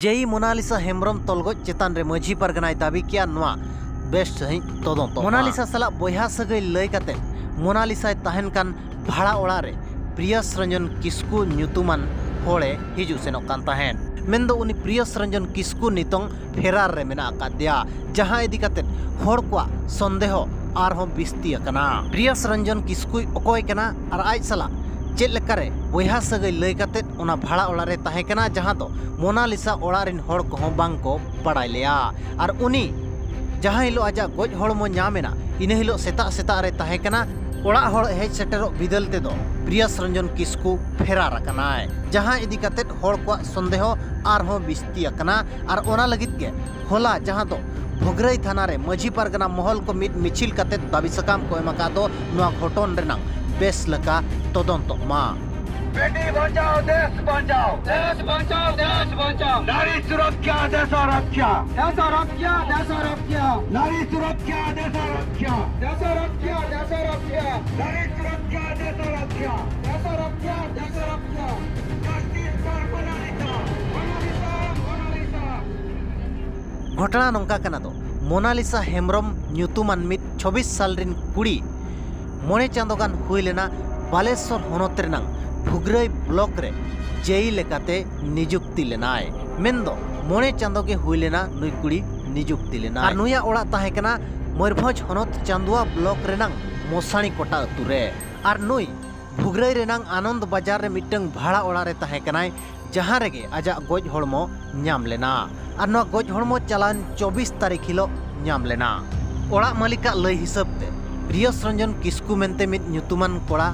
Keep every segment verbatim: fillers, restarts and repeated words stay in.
ᱡᱮᱭᱤ ᱢᱳᱱᱟᱞᱤᱥᱟ ᱦᱮᱢᱵᱨᱚᱢ ᱛᱚᱞᱜᱚᱡ ᱪᱮᱛᱟᱱ ᱨᱮ ᱢᱟᱹᱡᱷᱤ ᱯᱟᱨᱜᱟᱱᱟᱭ ᱫᱟᱹᱵᱤ ᱠᱮᱭᱟ ᱱᱚᱣᱟ ᱵᱮᱥ ᱥᱟᱹᱦᱤᱡ ᱛᱚᱫᱚᱱᱛᱚᱜ ᱢᱟ᱾ ᱢᱳᱱᱟᱞᱤᱥᱟ ᱥᱟᱞᱟᱜ ᱵᱚᱭᱦᱟ ᱥᱟᱹᱜᱟᱹᱭ ᱞᱟᱹᱭ ᱠᱟᱛᱮ ᱢᱳᱱᱟᱞᱤᱥᱟᱭ ᱛᱟᱦᱮᱱ ᱠᱟᱱ ᱵᱷᱟᱲᱟ ᱚᱲᱟᱜ ᱨᱮ ᱯᱨᱤᱭᱟᱥ ᱨᱚᱧᱡᱚᱱ ᱠᱤᱥᱠᱩ ᱧᱩᱛᱩᱢᱟᱱ ᱦᱚᱲᱮ ᱦᱤᱡᱩᱜ ᱥᱮᱱᱚᱜ ᱠᱟᱱ ᱛᱟᱦᱮᱸᱫ᱾ ᱢᱮᱱᱫᱚ ᱩᱱᱤ ᱯᱨᱤᱭᱟᱥ ᱨᱚᱧᱡᱚᱱ ᱠᱤᱥᱠᱩ ᱱᱤᱛᱚᱝ ᱯᱷᱮᱨᱟᱨ ᱨᱮ ᱢᱮᱱᱟᱜ ᱟᱠᱟᱫᱮᱭᱟ, ᱡᱟᱦᱟᱸ ᱤᱫᱤ ᱠᱟᱛᱮ ᱦᱚᱲ ᱠᱚᱣᱟᱜ ᱥᱚᱱᱫᱮᱦᱚ ᱟᱨᱦᱚᱸ ᱵᱤᱥᱛᱤ ᱟᱠᱟᱱᱟ᱾ ᱯᱨᱤᱭᱟᱥ ᱨᱚᱧᱡᱚᱱ ᱠᱤᱥᱠᱩᱭ ᱚᱠᱚᱭ ᱠᱟᱱᱟ ᱟᱨ ᱟᱡ ᱥᱟᱞᱟᱜ ᱪᱮᱫ ᱞᱮᱠᱟᱨᱮ ᱵᱚᱭᱦᱟ ᱥᱟᱹᱜᱟᱹᱭ ᱞᱟᱹᱭ ᱠᱟᱛᱮ ᱚᱱᱟ ᱵᱷᱟᱲᱟ ᱚᱲᱟᱜ ᱨᱮ ᱛᱟᱦᱮᱸ ᱠᱟᱱᱟ, ᱡᱟᱦᱟᱸ ᱫᱚ ᱢᱳᱱᱟᱞᱤᱥᱟ ᱚᱲᱟᱜ ᱨᱤᱱ ᱦᱚᱲ ᱠᱚᱦᱚᱸ ᱵᱟᱝ ᱠᱚ ᱵᱟᱲᱟᱭ ᱞᱮᱭᱟ᱾ ᱟᱨ ᱩᱱᱤ ᱡᱟᱦᱟᱸ ᱦᱤᱞᱳᱜ ᱟᱡᱟᱜ ᱜᱚᱡ ᱦᱚᱲᱢᱚ ᱧᱟᱢ ᱮᱱᱟ, ᱤᱱᱟᱹ ᱦᱤᱞᱳᱜ ᱥᱮᱛᱟᱜ ᱥᱮᱛᱟᱜ ᱨᱮ ᱛᱟᱦᱮᱸ ᱠᱟᱱᱟ᱾ ᱚᱲᱟᱜ ᱦᱚᱲ ᱦᱮᱡ ᱥᱮᱴᱮᱨᱚᱜ ᱵᱤᱫᱟᱹᱞ ᱛᱮᱫᱚ ᱯᱨᱤᱭᱟᱥ ᱨᱚᱧᱡᱚᱱ ᱠᱤᱥᱠᱩ ᱯᱷᱮᱨᱟᱨ ᱟᱠᱟᱱᱟᱭ, ᱡᱟᱦᱟᱸ ᱤᱫᱤ ᱠᱟᱛᱮ ᱦᱚᱲ ᱠᱚᱣᱟᱜ ᱥᱚᱱᱫᱮᱦᱚ ᱟᱨᱦᱚᱸ ᱵᱤᱥᱛᱤ ᱟᱠᱟᱱᱟ᱾ ᱟᱨ ᱚᱱᱟ ᱞᱟᱹᱜᱤᱫ ᱜᱮ ᱦᱚᱞᱟ, ᱡᱟᱦᱟᱸ ᱫᱚ ᱵᱷᱩᱜᱽᱨᱟᱹᱭ ᱛᱷᱟᱱᱟ ᱨᱮ ᱢᱟᱹᱡᱷᱤ ᱯᱟᱨᱜᱟᱱᱟ ᱢᱚᱦᱚᱞ ᱠᱚ ᱢᱤᱫ ᱢᱤᱪᱷᱤᱞ ᱠᱟᱛᱮ ᱫᱟᱹᱵᱤ ᱥᱟᱠᱟᱢ ᱠᱚ ᱮᱢ ᱟᱠᱟᱫ ᱫᱚ ᱱᱚᱣᱟ ᱜᱷᱚᱴᱚᱱ ᱨᱮᱱᱟᱜ ᱵᱮᱥ ᱞᱮᱠᱟ ᱛᱚᱫᱚᱱᱛᱚᱜ ᱢᱟ᱾ बेटी बचाओ, देश बचाओ। देश बचाओ, देश बचाओ। नारी सुरक्षा, देश रक्षा। देश रक्षा, देश रक्षा। नारी सुरक्षा, देश रक्षा। देश रक्षा, देश रक्षा। नारी सुरक्षा, देश रक्षा। देश रक्षा, देश रक्षा। Justice for Monalisa। Monalisa, Monalisa. ᱜᱷᱚᱴᱚᱱᱟ ᱱᱚᱝᱠᱟ ᱠᱟᱱᱟ ᱫᱚ, ᱢᱳᱱᱟᱞᱤᱥᱟ ᱦᱮᱢᱵᱨᱚᱢ ᱧᱩᱛᱩᱢᱟᱱ ᱢᱤᱫ ᱪᱷᱚᱵᱵᱤᱥ ᱥᱟᱞ ᱨᱤᱱ ᱠᱩᱲᱤ ᱢᱚᱬᱮ ᱪᱟᱸᱫᱚ ᱜᱟᱱ ᱦᱩᱭ ᱞᱮᱱᱟ ᱵᱟᱞᱮᱥᱚᱨ ᱦᱚᱱᱚᱛ ᱨᱮᱱᱟᱝ ᱵᱷᱩᱜᱽᱨᱟᱹᱭ ᱵᱞᱚᱠ ᱨᱮ ᱡᱮᱭᱤ ᱞᱮᱠᱟᱛᱮ ᱱᱤᱡᱩᱠᱛᱤ ᱞᱮᱱᱟᱭ᱾ ᱢᱮᱱᱫᱚ ᱢᱚᱬᱮ ᱪᱟᱸᱫᱚ ᱜᱮ ᱦᱩᱭ ᱞᱮᱱᱟ ᱱᱩᱭ ᱠᱩᱲᱤ ᱱᱤᱡᱩᱠᱛᱤ ᱞᱮᱱᱟᱭ᱾ ᱟᱨ ᱱᱩᱭᱟᱜ ᱚᱲᱟᱜ ᱛᱟᱦᱮᱸ ᱠᱟᱱᱟ ᱢᱚᱭᱩᱨᱵᱷᱚᱸᱡᱽ ᱦᱚᱱᱚᱛ ᱪᱟᱸᱫᱩᱣᱟ ᱵᱞᱚᱠ ᱨᱮᱱᱟᱝ ᱢᱚᱥᱟᱬᱤ ᱠᱚᱴᱟ ᱟᱹᱛᱩ ᱨᱮ᱾ ᱟᱨ ᱱᱩᱭ ᱵᱷᱩᱜᱽᱨᱟᱹᱭ ᱨᱮᱱᱟᱝ ᱟᱱᱚᱱᱫ ᱵᱟᱡᱟᱨ ᱨᱮ ᱢᱤᱫᱴᱟᱝ ᱵᱷᱟᱲᱟ ᱚᱲᱟᱜ ᱨᱮ ᱛᱟᱦᱮᱸ ᱠᱟᱱᱟᱭ, ᱡᱟᱦᱟᱸ ᱨᱮᱜᱮ ᱟᱡᱟᱜ ᱜᱚᱡ ᱦᱚᱲᱢᱚ ᱧᱟᱢ ᱞᱮᱱᱟ᱾ ᱟᱨ ᱱᱚᱣᱟ ᱜᱚᱡ ᱦᱚᱲᱢᱚ ᱪᱟᱞᱟᱣᱮᱱ ᱪᱚᱵᱵᱤᱥ ᱛᱟᱹᱨᱤᱠᱷ ᱦᱤᱞᱳᱜ ᱧᱟᱢ ᱞᱮᱱᱟ᱾ ᱚᱲᱟᱜ ᱢᱟᱹᱞᱤᱠᱟᱜ ᱞᱟᱹᱭ ᱦᱤᱥᱟᱹᱵ ᱛᱮ, ᱯᱨᱤᱭᱚᱥ ᱨᱚᱧᱡᱚᱱ ᱠᱤᱥᱠᱩ ᱢᱮᱱᱛᱮ ᱢᱤᱫ ᱧᱩᱛᱩᱢᱟᱱ ᱠᱚᱲᱟ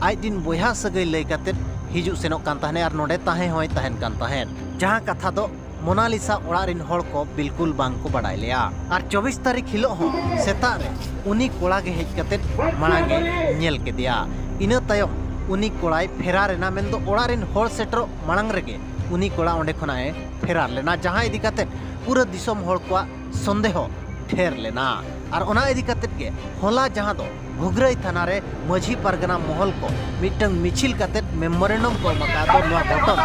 ᱟᱡ ᱨᱤᱱ ᱵᱚᱭᱦᱟ ᱥᱟᱹᱜᱟᱹᱭ ᱞᱟᱹᱭ ᱠᱟᱛᱮ ᱦᱤᱡᱩᱜ ᱥᱮᱱᱚᱜ ᱠᱟᱱ ᱛᱟᱦᱮᱸᱱ ᱟᱨ ᱱᱚᱰᱮ ᱛᱟᱦᱮᱸ ᱦᱚᱸᱭ ᱛᱟᱦᱮᱱ ᱠᱟᱱ ᱛᱟᱦᱮᱸᱫ, ᱡᱟᱦᱟᱸ ᱠᱟᱛᱷᱟ ᱫᱚ ᱢᱳᱱᱟᱞᱤᱥᱟ ᱚᱲᱟᱜ ᱨᱤᱱ ᱦᱚᱲ ᱠᱚ ᱵᱤᱞᱠᱩᱞ ᱵᱟᱝ ᱠᱚ ᱵᱟᱰᱟᱭ ᱞᱮᱭᱟ᱾ ᱟᱨ ᱪᱚᱵᱵᱤᱥ ᱛᱟᱹᱨᱤᱠᱷ ᱦᱤᱞᱳᱜ ᱦᱚᱸ ᱥᱮᱛᱟᱜ ᱨᱮ ᱩᱱᱤ ᱠᱚᱲᱟ ᱜᱮ ᱦᱮᱡ ᱠᱟᱛᱮ ᱢᱟᱲᱟᱝ ᱮ ᱧᱮᱞ ᱠᱮᱫᱮᱭᱟ᱾ ᱤᱱᱟᱹ ᱛᱟᱭᱚᱢ ᱩᱱᱤ ᱠᱚᱲᱟᱭ ᱯᱷᱮᱨᱟᱨ ᱮᱱᱟ, ᱢᱮᱱᱫᱚ ᱚᱲᱟᱜ ᱨᱤᱱ ᱦᱚᱲ ᱥᱮᱴᱮᱨᱚᱜ ᱢᱟᱲᱟᱝ ᱨᱮᱜᱮ ᱩᱱᱤ ᱠᱚᱲᱟ ᱚᱸᱰᱮ ᱠᱷᱚᱱᱟᱜ ᱮ ᱯᱷᱮᱨᱟᱨ ᱞᱮᱱᱟ, ᱡᱟᱦᱟᱸ ᱤᱫᱤ ᱠᱟᱛᱮ ᱯᱩᱨᱟᱹ ᱫᱤᱥᱚᱢ ᱦᱚᱲ ᱠᱚᱣᱟᱜ ᱥᱚᱱᱫᱮᱦᱚ ᱴᱷᱮᱨ ᱞᱮᱱᱟ᱾ ᱟᱨ ᱚᱱᱟ ᱤᱫᱤ ᱠᱟᱛᱮᱫ ᱜᱮ ᱦᱚᱞᱟ ᱡᱟᱦᱟᱸ ᱫᱚ ᱵᱷᱩᱜᱽᱨᱟᱹᱭ ᱛᱷᱟᱱᱟ ᱨᱮ ᱢᱟᱹᱡᱷᱤ ᱯᱟᱨᱜᱟᱱᱟ ᱢᱚᱦᱚᱞ ᱠᱚ ᱢᱤᱫᱴᱟᱝ ᱢᱤᱪᱷᱤᱞ ᱠᱟᱛᱮᱫ ᱢᱮᱢᱳᱨᱮᱱᱰᱟᱢ ᱠᱚ ᱮᱢ ᱟᱠᱟᱫ ᱫᱚ, ᱱᱚᱣᱟ ᱜᱷᱚᱴᱚᱱ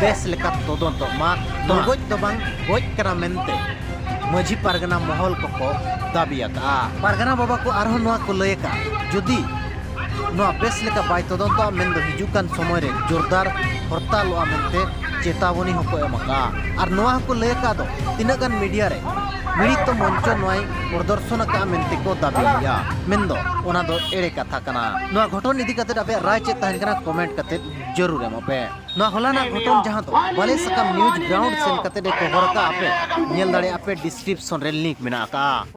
ᱵᱮᱥ ᱞᱮᱠᱟ ᱛᱚᱫᱚᱱᱛᱚᱜ ᱢᱟ, ᱛᱚᱨᱜᱚᱡ ᱫᱚ ᱵᱟᱝ, ᱜᱚᱡ ᱠᱟᱱᱟ ᱢᱮᱱᱛᱮ ᱢᱟᱹᱡᱷᱤ ᱯᱟᱨᱜᱟᱱᱟ ᱢᱚᱦᱚᱞ ᱠᱚᱠᱚ ᱫᱟᱹᱵᱤ ᱟᱠᱟᱫᱼᱟ᱾ ᱯᱟᱨᱜᱟᱱᱟ ᱵᱟᱵᱟ ᱠᱚ ᱟᱨᱦᱚᱸ ᱱᱚᱣᱟ ᱠᱚ ᱞᱟᱹᱭ ᱟᱠᱟᱫᱼᱟ, ᱡᱩᱫᱤ ᱱᱚᱣᱟ ᱵᱮᱥ ᱞᱮᱠᱟ ᱵᱟᱭ ᱛᱚᱫᱚᱱᱛᱚᱜᱼᱟ, ᱢᱮᱱᱫᱚ ᱦᱤᱡᱩᱜ ᱠᱟᱱ ᱥᱚᱢᱚᱭ ᱨᱮ ᱡᱳᱨᱫᱟᱨ ᱦᱚᱨᱛᱟᱞᱚᱜᱼᱟ ᱢᱮᱱᱛᱮ ᱪᱮᱛᱟᱣᱚᱱᱤ ᱦᱚᱸᱠᱚ ᱮᱢ ᱟᱠᱟᱫᱼᱟ᱾ ᱟᱨ ᱱᱚᱣᱟ ᱦᱚᱸᱠᱚ ᱞᱟᱹᱭ ᱟᱠᱟᱫ ᱫᱚ, ᱛᱤᱱᱟᱹᱜ ᱜᱟᱱ ᱢᱤᱰᱤᱭᱟ ᱨᱮ ᱢᱤᱲᱤᱛ ᱫᱚ ᱢᱚᱧᱪᱚ ᱱᱚᱣᱟᱭ ᱯᱨᱚᱫᱚᱨᱥᱚᱱ ᱟᱠᱟᱫᱼᱟ ᱢᱮᱱᱛᱮ ᱠᱚ ᱫᱟᱹᱵᱤᱭᱮᱫᱼᱟ, ᱢᱮᱱᱫᱚ ᱚᱱᱟ ᱫᱚ ᱮᱲᱮ ᱠᱟᱛᱷᱟ ᱠᱟᱱᱟ᱾ ᱱᱚᱣᱟ ᱜᱷᱚᱴᱚᱱ ᱤᱫᱤ ᱠᱟᱛᱮ ᱟᱯᱮᱭᱟᱜ ᱨᱟᱭ ᱪᱮᱫ ᱛᱟᱦᱮᱱ ᱠᱟᱱᱟ, ᱠᱚᱢᱮᱱᱴ ᱠᱟᱛᱮ ᱡᱟᱹᱨᱩᱲ ᱮᱢᱚᱜ ᱯᱮ᱾ ᱱᱚᱣᱟ ᱦᱚᱞᱟᱱᱟᱜ ᱜᱷᱚᱴᱚᱱ ᱡᱟᱦᱟᱸ ᱫᱚ ᱵᱟᱞᱮ ᱥᱟᱠᱟᱢ ᱱᱤᱭᱩᱡᱽ ᱜᱨᱟᱣᱩᱱᱰ ᱥᱮᱱ ᱠᱟᱛᱮ ᱮ ᱠᱚᱵᱷᱚᱨ ᱟᱠᱟᱫᱼᱟ, ᱟᱯᱮ ᱧᱮᱞ ᱫᱟᱲᱮᱭᱟᱜᱼᱟ ᱯᱮ, ᱰᱤᱥᱠᱨᱤᱯᱥᱚᱱ ᱨᱮ ᱞᱤᱝᱠ ᱢᱮᱱᱟᱜ ᱟᱠᱟᱫᱼᱟ᱾